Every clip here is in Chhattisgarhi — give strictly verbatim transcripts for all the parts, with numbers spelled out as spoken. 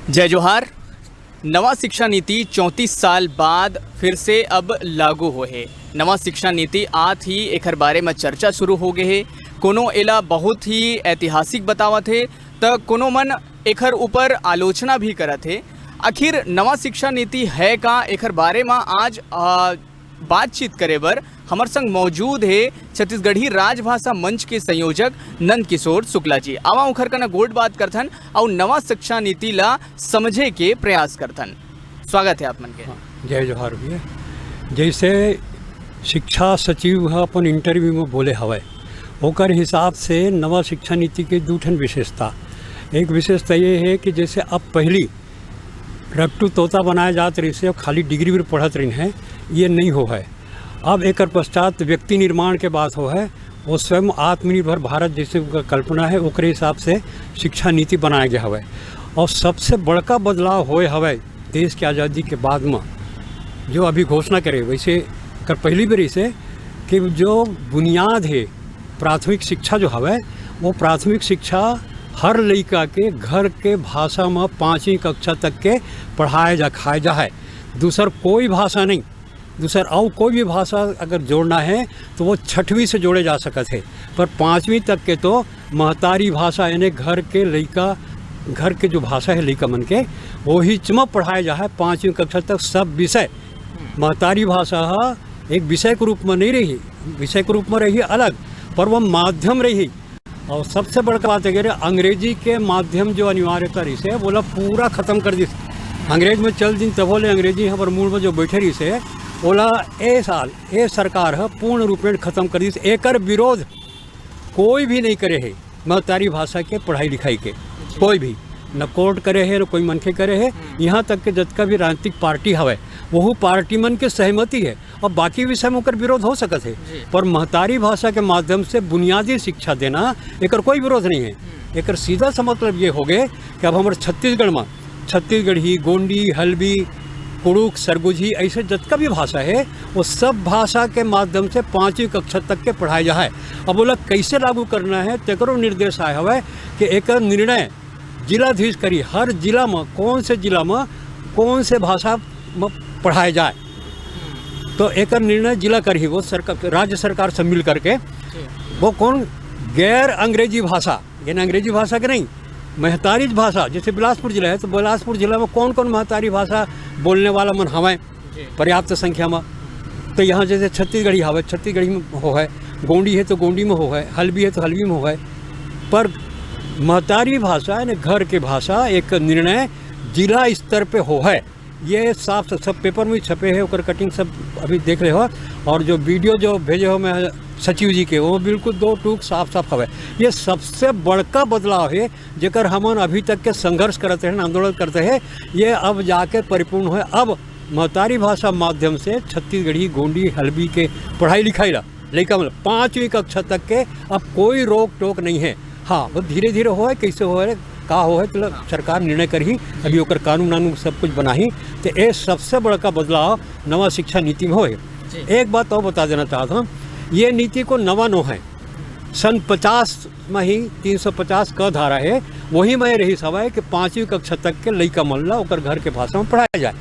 जय जोहार। नवा शिक्षा नीति चौंतीस साल बाद फिर से अब लागू होए हे। नवा शिक्षा नीति आत ही एखर बारे म चर्चा शुरू हो गे हे। कोनो एला बहुत ही ऐतिहासिक बतावत हे, त कोनो मन एखर ऊपर आलोचना भी करत हे। आखिर नवा शिक्षा नीति है का, एखर बारे म आज, आ, बातचीत करे बर हमर संग मौजूद हे छत्तीसगढ़ी राजभाषा मंच के संयोजक नंद किशोर शुक्ला जी। आवा उखर कना गोठ बात करथन अउ नवा शिक्षा नीति ला समझे के प्रयास करथन। स्वागत हे आप मन के। हाँ, जय जोहार भैया। जैसे शिक्षा सचिव ह अपन interview में बोले हवय, ओकर हिसाब से नवा शिक्षा नीति के दू ठन विशेषता। एक विशेषता ये हे कि जैसे अब पहिली रट्टू तोता बनाए जात रहिस हे, खाली degree बर पढ़त रहिन हे, ये नइ होवय। अब एकर पश्चात व्यक्ति निर्माण के बात होवय, वो स्वयं आत्मनिर्भर भारत जैसे उनका कल्पना हे, ओकरे हिसाब से शिक्षा नीति बनाए गे हवय। अउ सबसे बड़का बदलाव होए हवय देश के आजादी के बाद म, जो अभी घोषणा करे, वैसे एकर पहिली भी रहिस हे कि जो बुनियाद हे प्राथमिक शिक्षा जो हवय, वो प्राथमिक शिक्षा हर लइका के घर के भाषा म पाँचवीं कक्षा तक के पढ़ाए जा, खाए जाहय। दूसर कोई भाषा नहीं, दूसर अउ कोई भी भाषा अगर जोड़ना हे तो वो छठवीं से जोड़े जा सकत हे, पर पाँचवीं तक के तो महतारी भाषा यानी घर के लइका, घर के जो भाषा हे लइका मन के, वही च म पढ़ाए जाहय पाँचवीं कक्षा तक सब विषय। महतारी भाषा ह एक विषय के रूप म नइ रही, विषय के रूप म रही अलग, पर वो माध्यम रही। अउ सबसे बड़का बात अगर अंग्रेजी के माध्यम जो अनिवार्यता रहिस हे, वोला पूरा खतम कर दिस। अंग्रेज में चल दिन तभो ले अंग्रेजी हमर मूल में जो बैठे रहिस हे, वोला ए साल ए सरकार ह पूर्ण रूपेण खतम कर दिस। एकर विरोध कोई भी नइ करे हे महतारी भाषा के पढ़ाई लिखाई के, कोई भी, न कोर्ट करे हे, न कोई मनखे करे हे। यहाँ तक के जतका भी राजनीतिक पार्टी हवय, वहू पार्टी मन के सहमति हे। अब बाकी विषय में ओकर विरोध हो सकत हे, पर महतारी भाषा के माध्यम से बुनियादी शिक्षा देना, एकर कोई विरोध नहीं है। एकर सीधा सा मतलब ये हो गए कि अब हमर छत्तीसगढ़ में छत्तीसगढ़ी, गोंडी, हल्बी, कुड़ुख, सरगुजी, ऐसे जतका भी भाषा है, वो सब भाषा के माध्यम से पाँचवीं कक्षा तक के पढ़ाए जाए। अब ओला कैसे लागू करना है, तेकरो निर्देश आए हवय कि एकर निर्णय जिलाधीश करी, हर जिला में कौन से जिला में कौन से भाषा में पढ़ाए जाए, तो एकर निर्णय जिला करही, वो सरकार, राज्य सरकार से मिल करके। वो कौन? गैर अंग्रेजी भाषा, यानी अंग्रेजी भाषा के नहीं, महतारी भाषा। जैसे बिलासपुर जिला है, तो बिलासपुर जिला में कौन कौन महतारी भाषा बोलने वाला मन हवय पर्याप्त संख्या में, तो यहाँ जैसे छत्तीसगढ़ी हवय, छत्तीसगढ़ी में होहय, गोंडी है तो गोंडी में होहय, हल्बी है तो हल्बी में होहय। पर महतारी भाषा यानी घर के भाषा एक निर्णय जिला स्तर पे होहय। ये साफ साफ सब पेपर में ही छपे हैं, ओकर कटिंग सब अभी देख रहे हो। और जो वीडियो जो भेजे हो मैं सचिव जी के, वो बिल्कुल दो टूक साफ साफ हवय। ये सबसे बड़का बदलाव है, जेकर हमन अभी तक के संघर्ष करत रहे, आंदोलन करते हैं, ये अब जाके परिपूर्ण होए। अब महतारी भाषा माध्यम से छत्तीसगढ़ी, गोंडी, हल्बी के पढ़ाई लिखाई ला लइका मन पाँचवीं कक्षा तक के अब कोई रोक टोक नहीं है। हाँ, वो धीरे धीरे होए, कैसे होए, का होए, तो सरकार निर्णय करही। अभी ओकर कानून नानून सब कुछ बनाही। तो ये सबसे बड़का बदलाव नवा शिक्षा नीति में होए। एक बात और बता देना चाहता हूँ, ये नीति को नवा नो है, सन पचास में ही तीन सौ पचास क धारा है, वही में रहिस हवय कि पाँचवीं कक्षा तक के लइका मन ला ओकर घर के भाषा में पढ़ाया जाए।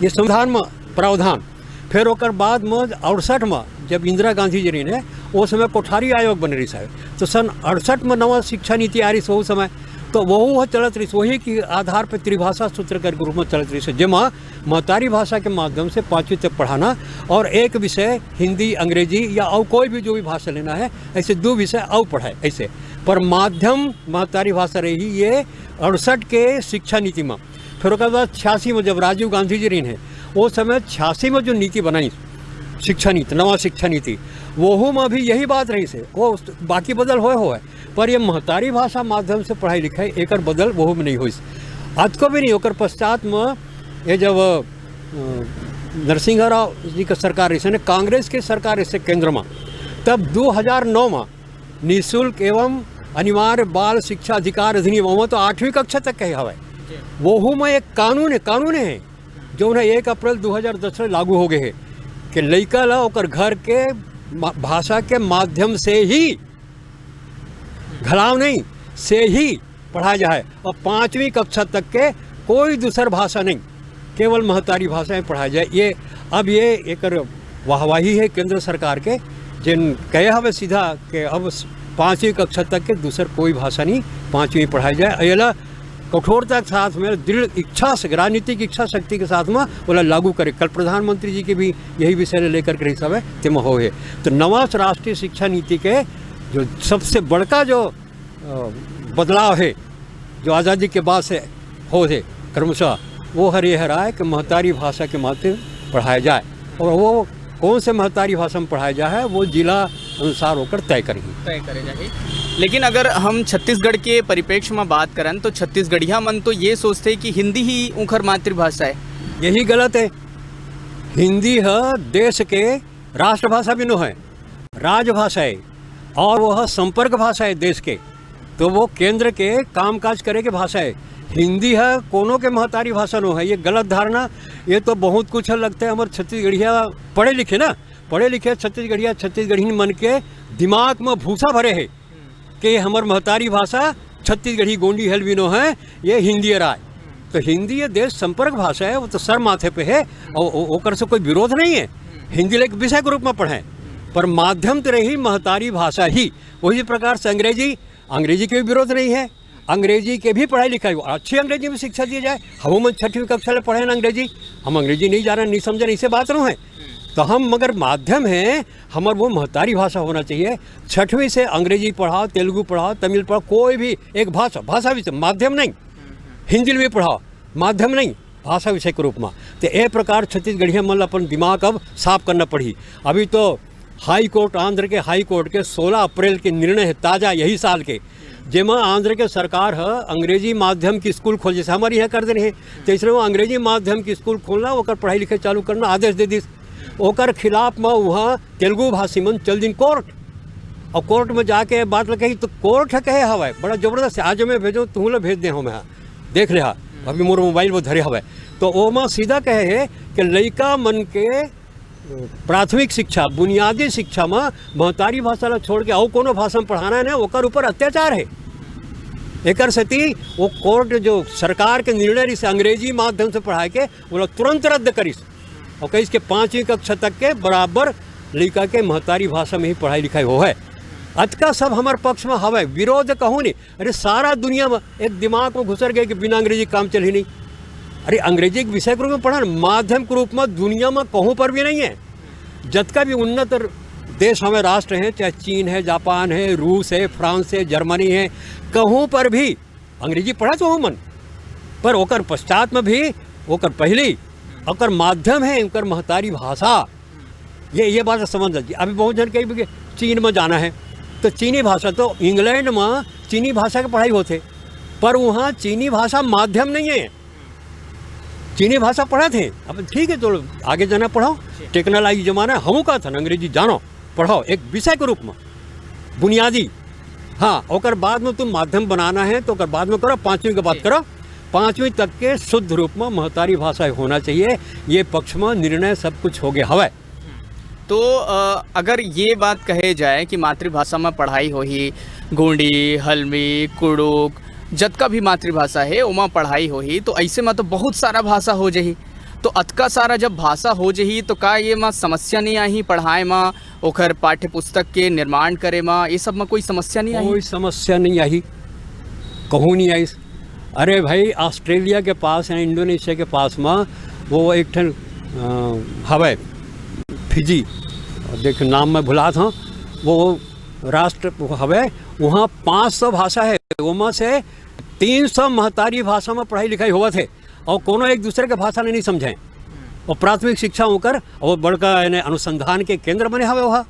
ये संविधान में प्रावधान। फिर ओकर बाद में अड़सठ में जब इंदिरा गांधी जी रहिन हे, वो समय कोठारी आयोग बने रहिस हवय, तो सन अड़सठ में नवा शिक्षा नीति आ रहिस, वो समय तो वहू ह चलत रहिस, वही के आधार पर त्रिभाषा सूत्र के रूप में चलत रहिस, जेमा महतारी भाषा के माध्यम से पाँचवीं तक पढ़ाना और एक विषय हिंदी, अंग्रेजी या और कोई भी जो भी भाषा लेना है, ऐसे दो विषय और पढ़ाए ऐसे। पर माध्यम महतारी भाषा रही, ये अड़सठ के शिक्षा नीति में। फिर ओकर बाद छियासी में जब राजीव गांधी जी रहिन हे, वो समय छियासी में जो नीति बनाई शिक्षा नीति, नवा शिक्षा नीति, वहू में भी यही बात रहिस हे। वो उस-, बाकी बदल होए होए, पर ये महतारी भाषा माध्यम से पढ़ाई लिखाई, एकर बदल वहू में नहीं होइस। अतको भी नहीं, ओकर पश्चात में ये जब, अ, नरसिंहा राव जी के सरकार रहिस हे, कांग्रेस के सरकार रहिस हे केंद्र में, तब दो हज़ार नौ में निशुल्क एवं अनिवार्य बाल शिक्षा अधिकार अधिनियम, वो तो आठवीं कक्षा तक के हवय। वहू में एक कानून है, कानून है, जो उन्हें एक अप्रैल दो हज़ार दस से लागू हो गए है कि लइका ला ओकर घर के मा-, भाषा के माध्यम से ही, घलाव नहीं, से ही पढ़ाया जाए और पाँचवीं कक्षा तक के कोई दूसर भाषा नहीं, केवल महतारी भाषा में पढ़ाया जाए। ये, अब ये एकर वाहवाही है केंद्र सरकार के, जिन कहे हवे सीधा कि अब पाँचवीं कक्षा तक के दूसर कोई भाषा नहीं, पाँचवीं पढ़ाई जाए। एला कठोरता के साथ में, दृढ़ इच्छा से, राजनीतिक इच्छा शक्ति के साथ में ओला लागू करे। कल प्रधानमंत्री जी के भी यही विषय ले लेकर के रही सब है, तेमा हो है। तो नवा राष्ट्रीय शिक्षा नीति के जो सबसे बड़का जो, अ, बदलाव है, जो आज़ादी के बाद से हो है क्रमशः, वो हर ये हर आए कि महतारी भाषा के माध्यम पढ़ाया जाए। और वो कौन से महतारी भाषा में पढ़ाया जाए है, वो जिला अनुसार होकर तय करेंगे। तय करे जाही। लेकिन अगर हम छत्तीसगढ़ के परिप्रेक्ष्य में बात करन, तो छत्तीसगढ़िया मन तो ये सोचते कि हिंदी ही उनकर मातृभाषा है। यही गलत है। हिंदी है देश के राष्ट्रभाषा भी नो है, राजभाषा है, और वह संपर्क भाषा है देश के। तो वो केंद्र के कामकाज करे के भाषा है। हिंदी है कोनो के महतारी भाषा नो है, ये गलत धारणा। ये तो बहुत कुछ लगता है हमारे छत्तीसगढ़िया पढ़े लिखे ना, पढ़े लिखे छत्तीसगढ़िया, छत्तीसगढ़ी मन के दिमाग में भूसा भरे है कि हमर महतारी भाषा छत्तीसगढ़ी गोंडी हलवी नो है, ये हिंदी राय। तो हिंदी ये देश संपर्क भाषा है, वो तो सर माथे पे है, और ओ-, ओकर से कोई विरोध नहीं है। हिंदी ला एक विषय के रूप में पढ़ें, पर माध्यम तो रही महतारी भाषा ही। वही प्रकार से अंग्रेजी, अंग्रेजी के भी विरोध नहीं है, अंग्रेजी के भी पढ़ाई लिखाई हो, अच्छी अंग्रेजी में शिक्षा दी जाए। हम मन छठवीं कक्षा ले पढ़े ना अंग्रेजी, हम अंग्रेजी नहीं जाने, नहीं समझे, नहीं से बात नो है। तो हम मगर माध्यम है, हमर वो महतारी भाषा होना चाहिए। छठवीं से अंग्रेजी पढ़ाओ, तेलुगु पढ़ाओ, तमिल पढ़ाओ, कोई भी एक भाषा, भाषा विषय, माध्यम नहीं, हिंदी भी पढ़ाओ, माध्यम नहीं, भाषा विषय के रूप में। तो ए प्रकार छत्तीसगढ़िया मन ल अपन दिमाग अब साफ करना पड़ही। अभी तो हाई कोर्ट, आंध्र के हाई कोर्ट के सोलह अप्रैल के निर्णय है ताजा यही साल के, जेमा आंध्र के सरकार ह अंग्रेजी माध्यम की स्कूल खोल, जैसे हमारे यहाँ कर देने हैं, तो इसलिए वो अंग्रेजी माध्यम की स्कूल खोलना, ओकर पढ़ाई लिखाई चालू करना आदेश दे दिस। ओकर खिलाफ में वहाँ तेलुगु भाषी मन चल दिन कोर्ट, और कोर्ट में जाके बात ल कही, तो कोर्ट ह कहे हवय, बड़ा जबरदस्त है, आज मैं भेजो, तू ल भेज दे हो मैं, देख ले हा, अभी मोर मोबाइल वो धरे हवय। तो ओमा सीधा कहे है कि लइका मन के प्राथमिक शिक्षा, बुनियादी शिक्षा में महतारी भाषा ला छोड़ के अउ कोनो भाषा में पढ़ाना है ना, ओकर ऊपर अत्याचार है। एकर सेती वो कोर्ट जो सरकार के निर्णय रिहिस अंग्रेजी माध्यम से पढ़ाए के, ओला तुरंत रद्द करिस और कहिस के पाँचवीं कक्षा तक के बराबर लइका के महतारी भाषा में ही पढ़ाई लिखाई हो है। अतका सब हमर पक्ष में हवय, विरोध कहूँ नहीं। अरे, सारा दुनिया में एक दिमाग में घुसर गए कि बिना अंग्रेजी काम चल ही नहीं। अरे, अंग्रेजी एक विषय के रूप में पढ़ा ना, माध्यम के रूप में दुनिया में कहूँ पर भी नहीं है। जतका भी उन्नत देश हमें राष्ट्र हैं, चाहे चीन है, जापान है, रूस है, फ्रांस है, जर्मनी है, कहूँ पर भी अंग्रेजी पढ़ा तो हो मन, पर ओकर पश्चात में भी, ओकर पहली, ओकर माध्यम है ओकर महतारी भाषा। ये, ये बात समझ लीजिए। अभी बहुत जन कही कि चीन में जाना है, तो चीनी भाषा तो इंग्लैंड में चीनी भाषा के पढ़ाई होथे, पर वहाँ चीनी भाषा माध्यम नहीं है। चीनी भाषा पढ़त हे, अब ठीक है, चलो आगे जाना पढ़ाओ, टेक्नोलॉजी जमाना है, हमू कहत हन अंग्रेजी जानो, पढ़ाओ एक विषय के रूप में बुनियादी। हाँ, ओकर बाद में तुम माध्यम बनाना है तो ओकर बाद में करो, पाँचवीं के बाद करो। पाँचवीं तक के शुद्ध रूप में महतारी भाषा होना चाहिए। ये पक्ष में निर्णय सब कुछ हो गया हवय। तो अ, अगर ये बात कहे जाए कि मातृभाषा में पढ़ाई होही, गोंडी, हलमी, कुड़ुक, जतका भी मातृभाषा है ओमा पढ़ाई होही, तो ऐसे में तो बहुत सारा भाषा हो जाही। तो अतका सारा जब भाषा हो जाही तो का ये मा समस्या नहीं आही पढ़ाए मा, ओखर पाठ्य पुस्तक के निर्माण करे मा, ये सब मा कोई समस्या नहीं आही? कोई समस्या नहीं आही, कहूँ नहीं आइस। अरे भाई, ऑस्ट्रेलिया के पास या इंडोनेशिया के पास में वो एक ठन अ, हवय फिजी, देख नाम मैं भुलात हूँ, वो राष्ट्र हवय, वहाँ पाँच सौ भाषा है, ओमा से तीन सौ महतारी भाषा में पढ़ाई लिखाई होवत है और कोनो एक दूसरे के भाषा नहीं समझे। और प्राथमिक शिक्षा होकर और बड़का यानी अनुसंधान के केंद्र बने हवे वहाँ।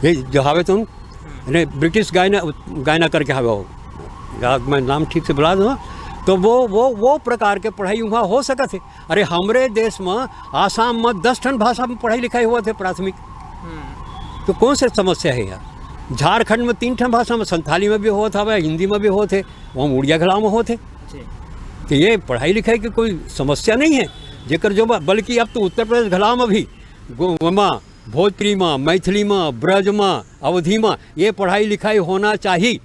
ये जो हवे तुम, यानी ब्रिटिश गायना, गायना करके हवे हो, याद मैं नाम ठीक से भुला दूँ, तो वो वो वो प्रकार के पढ़ाई वहाँ हो सकत है। अरे, हमरे देश में, आसाम में दस ठन भाषा में पढ़ाई लिखाई होवत है प्राथमिक। तो कौन से समस्या है यार? झारखंड में तीन ठन भाषा में, संथाली में भी होत हवे, हिंदी में भी होत है, वहाँ उड़िया घलाव में होत है। तो ये पढ़ाई लिखाई की कोई समस्या नहीं है। जेकर जो बा-, बल्कि अब तो उत्तर प्रदेश घलाव में भी गो-, वमा भोजपुरी में, मैथिली में, ब्रज में, अवधी में ये पढ़ाई लिखाई होना चाहिए।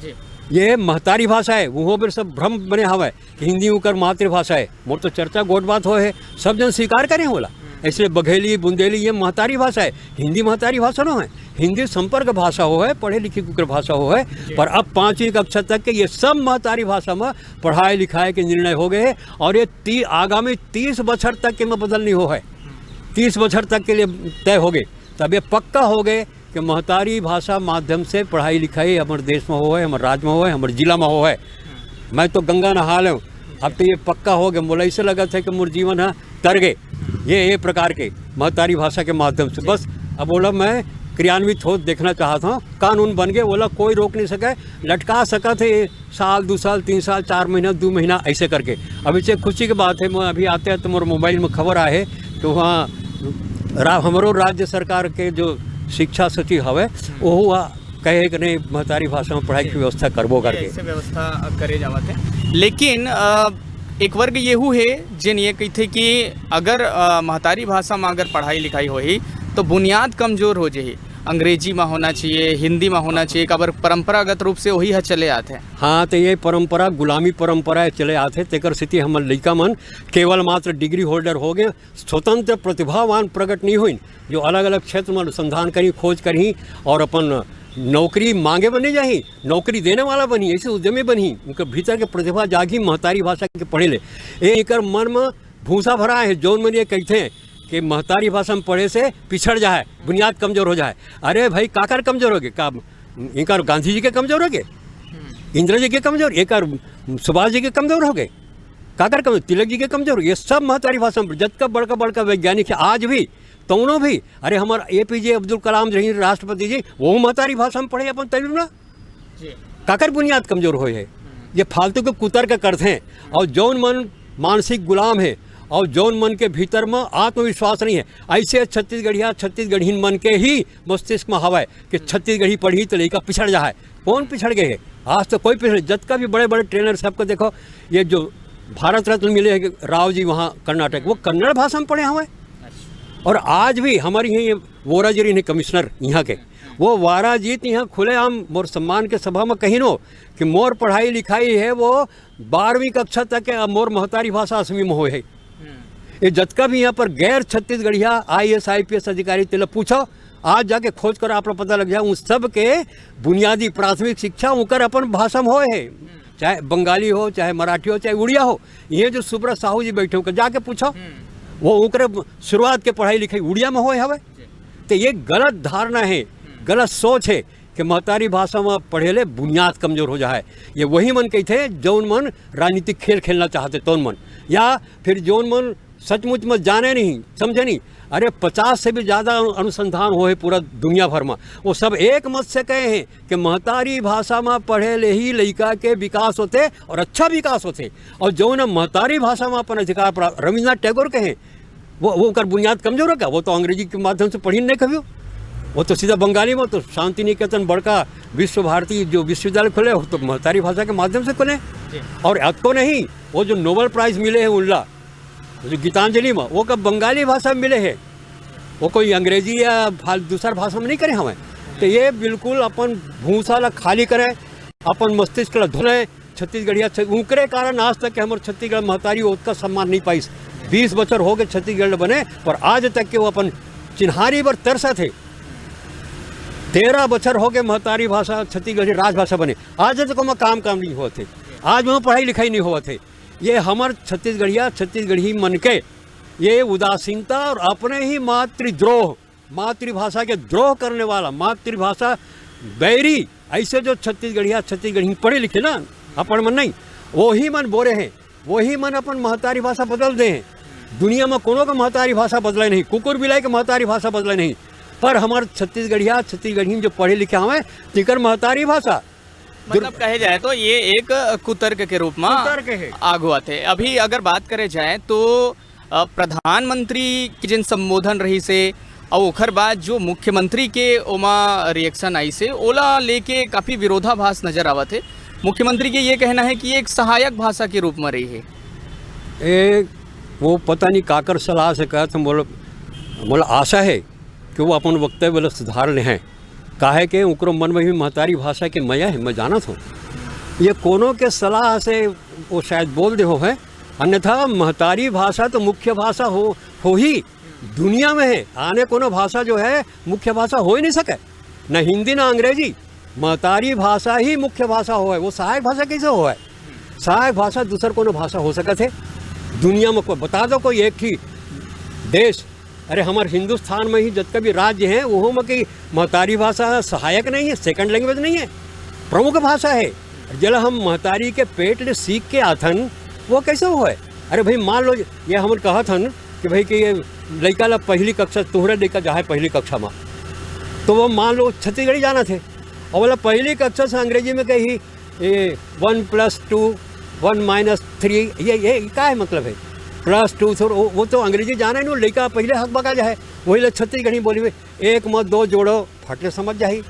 जी। ये महतारी भाषा है, उहों पर सब भ्रम बने हवय कि हिंदी उकर मातृभाषा है। मोर तो चर्चा गोठ बात होए है, सब जन स्वीकार करे होला। इसलिए बघेली, बुंदेली ये महतारी भाषा है, हिंदी महतारी भाषा नो है, हिंदी संपर्क भाषा हो है, पढ़े लिखे के उकर भाषा हो है। पर अब पाँचवीं कक्षा तक के ये सब महतारी भाषा में पढ़ाई लिखाई के निर्णय हो गए हैं और ये ती, आगामी तीस बछर तक के में बदल नहीं हो है, तीस बछर तक के लिए तय हो गए। तब ये पक्का हो गए कि महतारी भाषा माध्यम से पढ़ाई लिखाई हमर देश में होए, हमर राज्य में होए, हमर जिला में होए। मैं तो गंगा नहा लेव। अब तो ये पक्का हो गया, मोला ऐसे लगत है कि मोर जीवन ह तर गए ये, ये प्रकार के महतारी भाषा के माध्यम से। बस अब बोला मैं क्रियान्वित हो देखना चाहत हूँ। कानून बन गए, बोला कोई रोक नहीं सके, लटका सकत है साल, दो साल, तीन साल, चार महीना, दो महीना, ऐसे करके। अब इसे खुशी की बात है, मैं अभी आते आते मोर मोबाइल में खबर आए कि वहाँ रा-, हमरो राज्य सरकार के जो शिक्षा सचिव हवे, वो हुआ कहे कि नहीं, महतारी भाषा में पढ़ाई की व्यवस्था करबो करके। ऐसे व्यवस्था करे जावत है। लेकिन अ, एक वर्ग येहू है जिन ये कहते कि अगर अ, महतारी भाषा में अगर पढ़ाई लिखाई होही तो बुनियाद कमजोर हो जाही। अंग्रेजी में होना चाहिए, हिंदी में होना चाहिए, काबर परंपरागत रूप से वही ह चले आत है। हाँ, तो ये परंपरा गुलामी परंपरा चले आत है, तेकर सेती हमर लइका मन केवल मात्र डिग्री होल्डर हो गए, स्वतंत्र प्रतिभावान प्रकट नहीं होइन, जो अलग-अलग क्षेत्र में अनुसंधान करही, खोज करही और अपन नौकरी मांगे बर नहीं जाही, नौकरी देने वाला बनही, ऐसे उद्यमी बनही, उनके भीतर के प्रतिभा जागही, महतारी भाषा के पढ़े ले। ये एकर मन में भूसा भरा है, जौन मन ये कहते हैं कि महतारी भाषा में पढ़े से पिछड़ जाए, बुनियाद कमजोर हो जाए। अरे भाई, काकर कमजोर हो गए? का इनकर गांधी जी के कमजोर हो गए? इंदिरा जी के कमजोर? एकर सुभाष जी के कमजोर हो गए? काकर कमजोर? तिलक जी के कमजोर हो गए? ये सब महतारी भाषा में, जतका बड़का बड़का वैज्ञानिक है आज भी, तौनो भी, अरे हमार एपीजे अब्दुल कलाम रही राष्ट्रपति जी, वो महतारी भाषा में पढ़े अपन तमिल में। काकर बुनियाद कमजोर होए है? ये फालतू के कुतर्क करथे। और जौन मन मानसिक गुलाम है और जौन मन के भीतर में आत्मविश्वास नहीं है, ऐसे छत्तीसगढ़िया छत्तीसगढ़ीन मन के ही मस्तिष्क में हवा है कि छत्तीसगढ़ी पढ़ी तो लइका पिछड़ जा है। कौन पिछड़ गए है? आज तो कोई पिछड़, जतका भी बड़े बड़े ट्रेनर सबको देखो, ये जो भारत रत्न मिले हैं राव जी वहाँ कर्नाटक, वो कन्नड़ भाषा में पढ़े हुए। और आज भी हमारी यहाँ ये वोराजिरी ने कमिश्नर यहाँ के, वो वाराजीत यहाँ खुलेआम मोर सम्मान के सभा में कहिनो कि मोर पढ़ाई लिखाई है वो बारहवीं कक्षा तक है, अब मोर महतारी भाषा असमी में होए है। ये जतका भी यहाँ पर गैर छत्तीसगढ़िया आईएएस आईपीएस अधिकारी तेला पूछो, आज जाके खोज कर आप लोग पता लग जाए, उन सब के बुनियादी प्राथमिक शिक्षा उनकर अपन भाषा में होए है, चाहे बंगाली हो, चाहे मराठी हो, चाहे उड़िया हो। ये जो सुब्रत साहू जी बैठे होकर जाके पूछो, वो उनकर शुरुआत के पढ़ाई लिखाई उड़िया में होए हवे। तो ये गलत धारणा है, गलत सोच है कि महतारी भाषा में पढ़े ले बुनियाद कमजोर हो जाए। ये वही मन कहते हैं जौन मन राजनीतिक खेल खेलना चाहते तौन मन, या फिर जौन मन सचमुच में जाने नहीं, समझे नहीं। अरे, पचास से भी ज्यादा अनु-, अनुसंधान होए पूरा दुनिया भर में, वो सब एक मत से कहे हैं कि महतारी भाषा में पढ़े ले ही लइका के विकास होते और अच्छा विकास होते। और जौन महतारी भाषा में अपन अधिकार प्रा-, रविन्द्रनाथ टैगोर कहे, वो, वो ओकर बुनियाद कमजोर है क्या? वो तो अंग्रेजी के माध्यम से पढ़ी नहीं कभी। वो तो सीधा बंगाली में, तो शांति निकेतन बड़का विश्व भारती जो विश्वविद्यालय खोले, वो तो महतारी भाषा के माध्यम से खोले। और अतको नहीं, वो जो नोबेल प्राइज मिले हैं उनला, जो गीतांजलि में, वो का बंगाली भाषा में मिले हैं, वो कोई अंग्रेजी या भाल-, दूसर भाषा में नहीं करे हमें। तो ये बिल्कुल अपन भूसा ला खाली करें, अपन मस्तिष्क ला धोलें। छत्तीसगढ़िया छ-, उनकरे कारण आज तक के हमर छत्तीसगढ़ महतारी ओतका सम्मान नहीं पाइस। बीस बछर हो गए छत्तीसगढ़ बने, पर आज तक के वो अपन चिन्हारी बर तरसत है। तेरह बछर हो गए महतारी भाषा छत्तीसगढ़ी राजभाषा बने, आज तक ओमा काम काम नहीं होत है, आज वहाँ पढ़ाई लिखाई नहीं होत है। ये हमर छत्तीसगढ़िया छत्तीसगढ़ी मन के ये उदासीनता और अपने ही मातृद्रोह, मातृभाषा के द्रोह करने वाला, मातृभाषा बैरी, ऐसे जो छत्तीसगढ़िया छत्तीसगढ़ी पढ़े लिखे ना, अपन मन नहीं, वही मन बोरे हैं, वही मन अपन महतारी भाषा बदल दे हैं। दुनिया में कोनो का महतारी भाषा बदले नहीं, कुकुर बिलाई के महतारी भाषा बदले नहीं, पर हमार छत्तीसगढ़िया छत्तीसगढ़ी जो पढ़े लिखे हमें, तिकर महतारी भाषा मतलब कहे जाए तो ये एक कुतर्क के रूप में कुतर्क है। आगू आथे। अभी अगर बात करे जाए तो अ, प्रधानमंत्री के जिन संबोधन रहिस हे, अउ ओखर बाद जो मुख्यमंत्री के ओमा रिएक्शन आइस हे, ओला लेके काफ़ी विरोधाभास नजर आवत हे। मुख्यमंत्री के ये कहना है कि ये एक सहायक भाषा के रूप में रही है। ए, वो पता नहीं काकर सलाह से कहत हे, मोला, मोला आशा है कि वो अपन वक्तव्य ला सुधार ले हैं। काहे के ओकरो मन में भी महतारी भाषा के मया है, मैं जानत हूँ। ये कोनो के सलाह से वो शायद बोल दे हो है, अन्यथा महतारी भाषा तो मुख्य भाषा हो, हो ही दुनिया में है। आने कोनो भाषा जो है मुख्य भाषा हो ही नहीं सके, न हिंदी न अंग्रेजी। महतारी भाषा ही मुख्य भाषा हो है, वो सहायक भाषा कैसे हो है? सहायक भाषा दूसर कोनो भाषा हो सकत है दुनिया में? कोई बता दो कोई एक ही देश। अरे, हमारे हिंदुस्तान में ही जितने भी राज्य हैं, वहाँ में की महतारी भाषा सहायक नहीं है, सेकंड लैंग्वेज नहीं है, प्रमुख भाषा है। जला हम महतारी के पेट ले सीख के आथन, वो कैसे हो है? अरे भाई, मान लो ये हमन कहत हन कि भाई कि ये लइका ला पहली कक्षा, तुहरे लइका जाहे पहली कक्षा में, तो वो मान लो छत्तीसगढ़ी जाना थे, और बोला पहली कक्षा से अंग्रेजी में कही ये वन प्लस टू, वन माइनस थ्री, ये ये का है मतलब है? प्लस टू, सर, वो, वो तो अंग्रेजी जाना ही नहीं, लइका पहले हक बका जाए, वही ले छत्तीसगढ़ी बोली में एक मत दो जोड़ो, फट ले समझ जाही।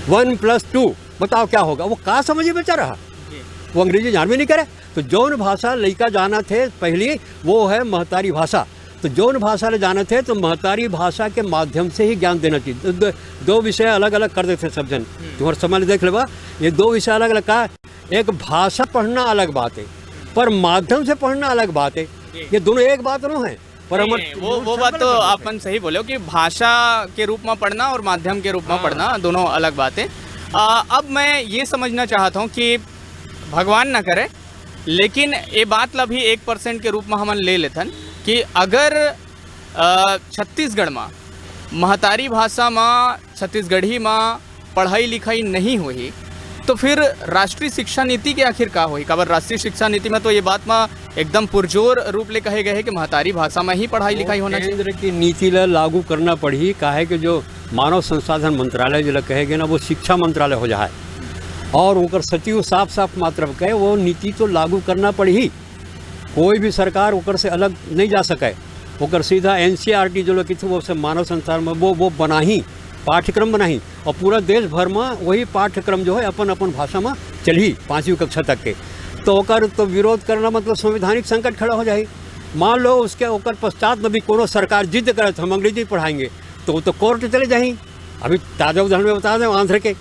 वन प्लस टू, बताओ क्या होगा? वो का समझे बेचारा? वो अंग्रेजी जान भी नहीं करे। तो जौन भाषा लइका जाना थे पहली, वो है महतारी भाषा। तो जौन भाषा ले जाना थे, तो महतारी भाषा के माध्यम से ही ज्ञान देना चाहिए। दो, दो, दो विषय अलग अलग कर देते सब जन। तुम्हारे समय ले देख लेबा, ये दो विषय अलग अलग का, एक भाषा पढ़ना अलग बात है, पर माध्यम से पढ़ना अलग बात है। ये दोनों एक बात नो है। पर नहीं, हमर नहीं, वो वो बात तो आप मन सही बोले हो कि भाषा के रूप में पढ़ना और माध्यम के रूप में हाँ। पढ़ना दोनों अलग बात है। आ, अब मैं ये समझना चाहता हूँ कि भगवान ना करे, लेकिन ये बात ला भी एक परसेंट के रूप में हमन ले लेथन कि अगर अ, छत्तीसगढ़ में महतारी भाषा में, छत्तीसगढ़ी में पढ़ाई लिखाई नहीं होही, तो फिर राष्ट्रीय शिक्षा नीति के आखिर का होही? काबर राष्ट्रीय शिक्षा नीति में तो ये बात में एकदम पुरजोर रूप ले कहे गए है कि महतारी भाषा में ही पढ़ाई लिखाई होना चाहिए। केंद्र की नीति ला लागू करना पड़ही, काहे कि जो मानव संसाधन मंत्रालय जो ला कहे गए ना, वो शिक्षा मंत्रालय हो जाए, और ओकर सचिव साफ साफ मात्र कहे वो नीति तो लागू करना पड़ही। कोई भी सरकार ओकर से अलग नहीं जा सके। ओकर सीधा एनसीईआरटी जो लोग किथे, वो से मानव संसाधन में वो वो बनाही, पाठ्यक्रम बनाही, और पूरा देश भर में वही पाठ्यक्रम जो है अपन अपन भाषा में चलही पाँचवीं कक्षा तक के। तो ओकर तो विरोध करना मतलब संवैधानिक संकट खड़ा हो जाही। मान लो उसके ओकर पश्चात में भी कोनो सरकार जिद करे तो हम अंग्रेजी पढ़ाएंगे, तो वो तो कोर्ट चले जाही। अभी ताजा उदाहरण में बता दें आंध्र के,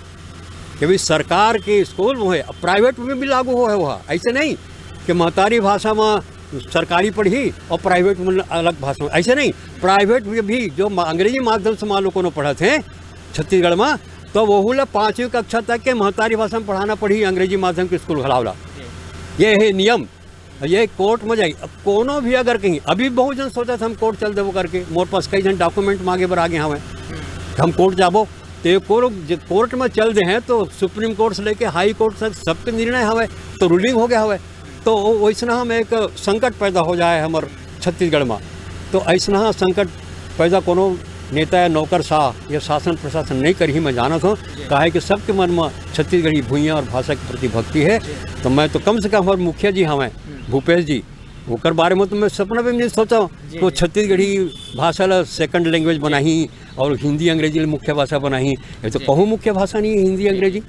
कि भाई सरकार के स्कूल में है, अब प्राइवेट में भी लागू हो है वह। ऐसे नहीं कि महतारी भाषा में सरकारी पढ़ी और प्राइवेट में अलग भाषा में, ऐसे नहीं। प्राइवेट में भी जो मा-, अंग्रेजी माध्यम से मान लो कोनो पढ़त हैं छत्तीसगढ़ में, तो वहू ला पाँचवीं कक्षा तक के महतारी भाषा में पढ़ाना पड़ी अंग्रेजी माध्यम के स्कूल घलावला। ये है नियम। ये कोर्ट में जाई। अब कोनो भी अगर कहीं, अभी बहुत जन सोचा था हम कोर्ट चल देबो करके, मोर पास कई जन डॉक्यूमेंट मांगे बर आगे हवे, हम कोर्ट जाबो। तो ये कोर्ट, जे कोर्ट में चल दे हैं तो सुप्रीम कोर्ट से लेके हाई कोर्ट तक सबके निर्णय हवे, तो रूलिंग हो गया हवे। तो वो- वैसना हम एक संकट पैदा हो जाए हमर छत्तीसगढ़ में। तो ऐसना संकट पैदा कोनो नेता या नौकरशाह या शासन प्रशासन नहीं करही, मैं जानत हूँ। काहे कि सबके मन में छत्तीसगढ़ी भुइयां और भाषा के प्रति भक्ति है। तो मैं तो कम से कम हमारे मुखिया जी हमें, भूपेश जी, ओकर बारे में तो मैं सपना भी नहीं सोचा हूँ। तो छत्तीसगढ़ी भाषा ला सेकंड लैंग्वेज बनाही और हिंदी अंग्रेजी ला मुख्य भाषा बनाही। ये तो कहूँ मुख्य भाषा नहीं है हिंदी अंग्रेजी।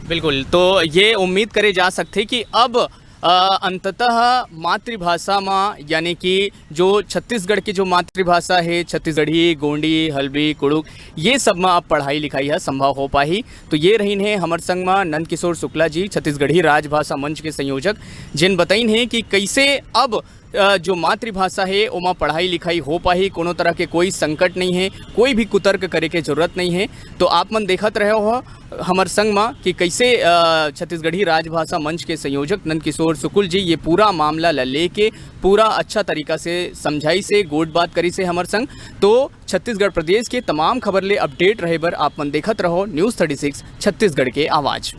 बिल्कुल, तो ये उम्मीद करे जा सकथे कि अब, अ, अंततः मातृभाषा म, यानी कि जो छत्तीसगढ़ की जो मातृभाषा है, छत्तीसगढ़ी, गोंडी, हल्बी, कुड़ुक, ये सब म अब पढ़ाई लिखाई ह संभव हो पाही। तो ये रहिन हे हमर संग म नंद किशोर शुक्ला जी, छत्तीसगढ़ी राजभाषा मंच के संयोजक, जिन बताइन हे कि कैसे अब, अ, जो मातृभाषा हे, ओमा पढ़ाई लिखाई हो पाही, कोनो तरह के कोई संकट नहीं है, कोई भी कुतर्क करे के जरूरत नहीं है। तो आप मन देखत रहे हो हमर संग म कि कैसे, अ, छत्तीसगढ़ी राजभाषा मंच के संयोजक नंद किशोर शुक्ल जी ये पूरा मामला ल लेके पूरा अच्छा तरीका से समझाइस हे, गोठ बात करिस हे हमर संग। तो छत्तीसगढ़ प्रदेश के तमाम खबर ले अपडेट रहे बर आप मन देखत रहो न्यूज़ थर्टी सिक्स छत्तीसगढ़ के आवाज़।